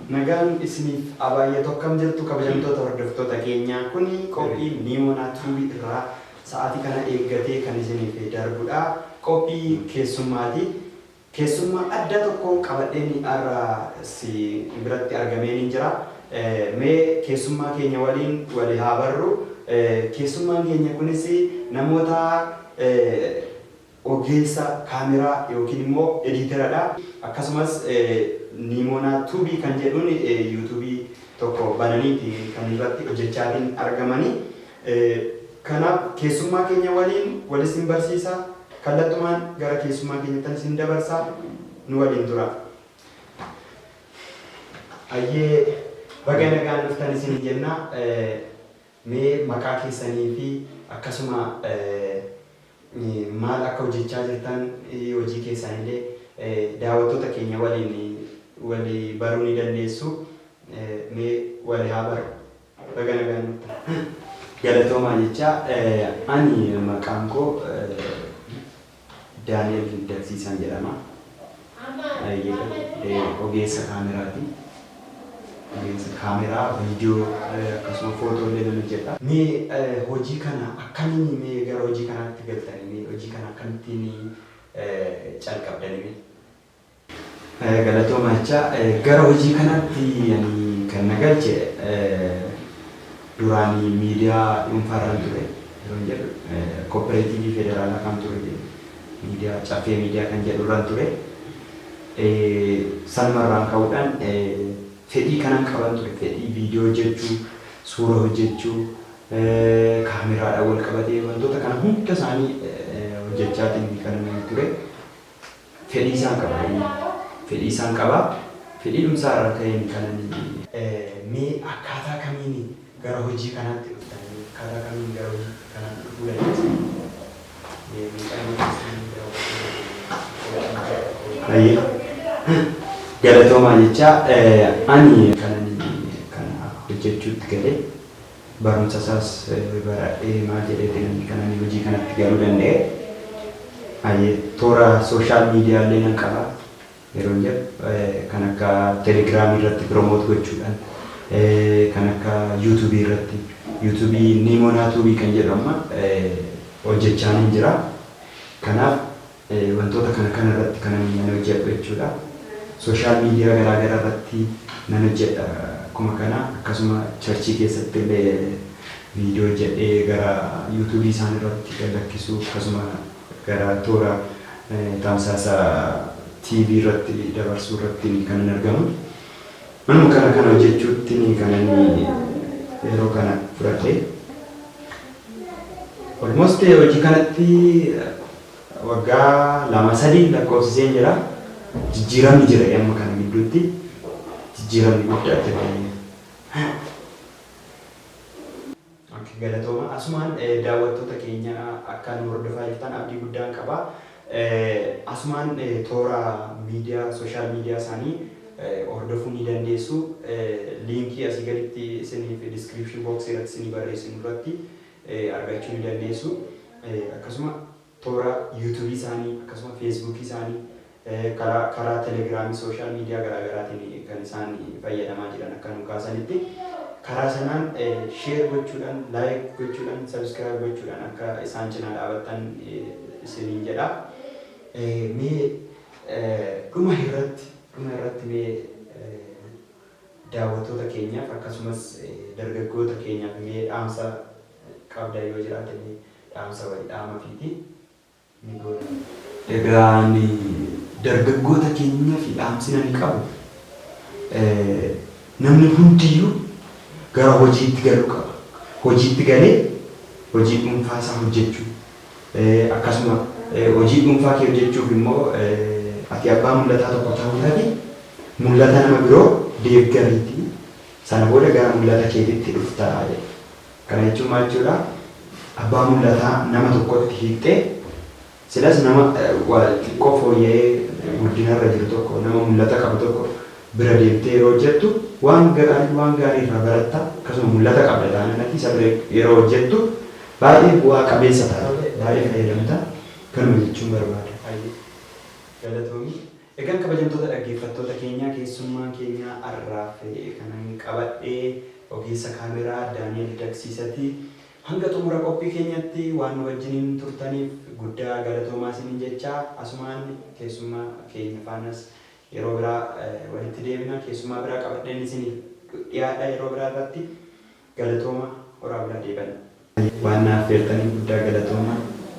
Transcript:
Nagaan isiniif haa baay'atu. Akkam jirtu, kabajamtoota hordoftoota keenyaa? Kuni qophii Niimoonaa Tuubii irraa sa'aatii kana eeggatee kan isiniif darbudha. Qophii keessummaati. Keessummaa adda tokko qabadheen har'a si biratti argameen jira. Mee keessummaa keenya waliin wali haa barru. Keessummaan keenya kunis namoota ogeessa kaameraa yookiin immoo editeradha. Akkasumas Niimoonaa Tuubii kan jedhuun YouTubeii tokko bananiiti kan irratti hojjechaatiin argamanii. Kanaaf keessummaa keenya waliin walis hin barsiisa. Kallattumaan gara keessummaa keenyattan isin dabarsa. Nu waliin tura. Ayyee, baga nagaan dhuftan isin jenna. Mee maqaa keessanii fi akkasuma maal akka hojjechaa jirtan, hojii keessanillee daawwattoota keenya waliin walii baruu ni dandeessu. Mee wali haa baru. Baga nagaan dhuftan. Galatoomaa jecha. Ani maqaan koo Daani'el Dagsiisaan jedhama. Ogeessa kaameraati. Ogeessa kaameraa, viidiyoo, akkasuma footoo illee nan hojjedha. Mee hojii kana akkamiin mee gara hojii kanaatti galtanii, mee hojii kana akkamittiin calqabdanii mee? Galatooma jecha. Gara hojii kanaatti ani kan na galche duraanii miidiyaa dhuunfaarran ture. Yeroo jedhu kooperaatiivii federaalaa kan ture, miidiyaa Caffee Miidiyaa kan jedhu irraan ture. Sanumarraan ka'uudhaan fedhii kanan qaban ture. Fedhii viidiyoo hojjechuu, suura hojjechuu, kaameraadhaan wal qabatee wantoota kana hunda isaanii hojjechaatiin kan ture. Fedhii isaan qaba. Fedhii isaan qaba. Fedhii dhumsaa irraa ka'een kanan. Mee akkaataa kamiin gara hojii kanaatti dhuftanii? Akkaataa kamiin gara hojii kanaatti dhufuu dandeessan? Mee muuxannoo keessanii daawwattoota. Galatoomaa jecha. Ani kanan kana hojjechuutti galee barumsa isaas baradhee maal jedheetiin kanan hojii kanatti galuu danda'e. Toora social media illee nan qaba. Yeroo jedhu kan akka Telegramii irratti promote gochuudhaan, kan akka YouTubeii irratti, YouTubeii Niimonaa Tuubii kan jedhu amma hojjechaa nan jira. Kanaaf wantoota kana kana irratti kan ani hojjedhu jechuudha. Social media garaa garaa irratti nan hojjedha akkuma kana. Akkasuma churchii keessatti illee viidiyoo hojjedhee gara YouTubeii isaan irratti gad lakkisuu, akkasuma gara toora tamsaasa TV irratti dabarsuu irratti kan hin argamu. Manuma kana kana hojjechuutti kan inni yeroo kana fudhadhe. Almost hojii kanatti waggaa 2, 3 lakkoofsiseen jira. Jijjiiramni jira, amma kana gidduutti jijjiiramni guddaa jira. Galatooma. Asumaan daawwattoota keenya akka nu hordofaa jirtan abdii guddaan qaba. Asumaan toora miidiyaa, social media isaanii hordofuu ni dandeessu. Linkii asii gaditti isiniif description boxii irratti isinii barreessinu irratti argachuu ni dandeessu. Akkasuma toora YouTubeii isaanii, akkasuma Facebookii isaanii, karaa Telegramii, social media garaagaraatiin kan isaan fayyadamaa jiran akka nu kaasanitti, karaa sanaan share gochuudhaan, like gochuudhaan, subscribe gochuudhaan akka isaan cinaa dhaabattan isiniin jedha. Mee dhuma irratti mee daawwattoota keenyaaf akkasumas dargaggoota keenyaaf mee dhaamsa qabda yoo jiraate, mee dhaamsa wayii dhaama fiiti ni goona. Egaa ani dargaggoota keenyaaf dhaamsi ani qabu, namni hundiyyuu gara hojiitti galuu qaba. Hojiitti galee hojii dhuunfaa isaa hojjechuu, akkasuma hojii dhuunfaa kee hojjechuuf immoo ati abbaa mul'ataa tokko ta'uudhaafi mul'ata nama biroo deeggariitii sana booda gara mul'ata keetitti dhuftaa jedha. Kana jechuun maal jechuudha? Abbaa mul'ataa nama tokkotti hiiktee, silas nama xiqqoo fooyya'ee guddinarra jiru tokko, nama mul'ata qabu tokko bira deemtee yeroo hojjettu waan gaarii, waan gaarii irraa baratta. Akkasuma mul'ata qabda taanaan ati isa bira yeroo hojjettu baay'ee bu'aa qabeessa taata, baay'ee fayyadamta. Kanuma jechuun barbaada. Galatoomii. Egaan kabajamtoota dhaggeeffattoota keenyaa, keessummaan keenya har'aaf kanan qabadhee ogeessa kaameraa Daani'el Dagsiisati. Hanga xumura qophii keenyatti waan nu wajjiniin turtaniif guddaa galatoomaa isiniin jechaa, asumaan keessummaa keenya faanas yeroo biraa walitti deebina. Keessummaa biraa qabadheen isiniif dhiyaadha yeroo biraa irratti. Galatooma, horaa bulaa, deebanna. Waan naaf feertaniif guddaa galatooma.